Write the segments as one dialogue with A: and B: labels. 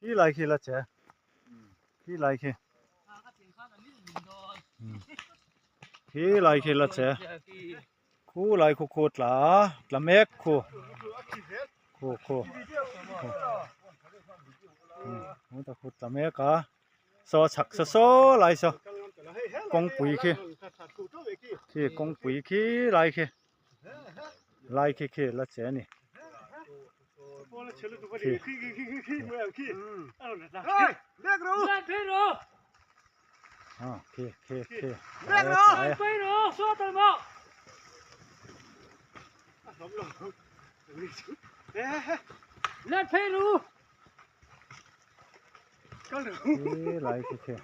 A: Khi lai khi la che khi lai khi khi lai khi la che khu lai khu khu tla tla mek khu khu khu khu tla mek a saw chhak saw saw lai saw kawngpui khi khi kawngpui khi lai khi lai khi khi la che a ni. Khi khi khi khi lai khi khi.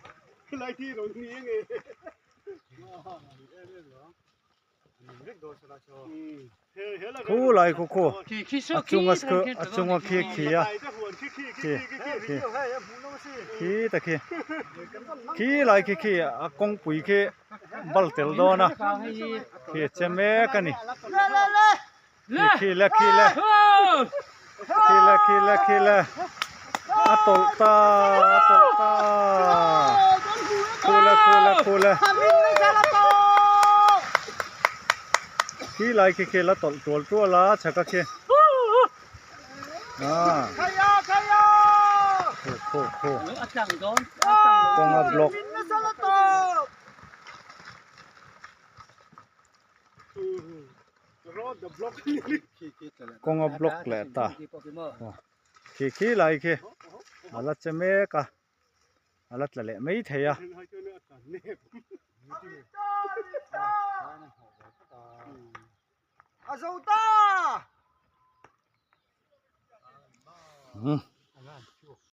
A: Khu lai khu khu a chunga a chunga khi khi a khi khi khi ta khi khi lai khi khi a kawngpui khi bal tel dawn a khi a che mek a ni khi le khi le khi le khi le khi le a tawlh ta a tawlh ta khu le khu le khu le khi lai khi khi la tawlh tual tual a chhak a khi ah khu khu khu kawnga block Kawnga block leh ta khi khi lai khi a la che mek a a la tla leh mai thei a.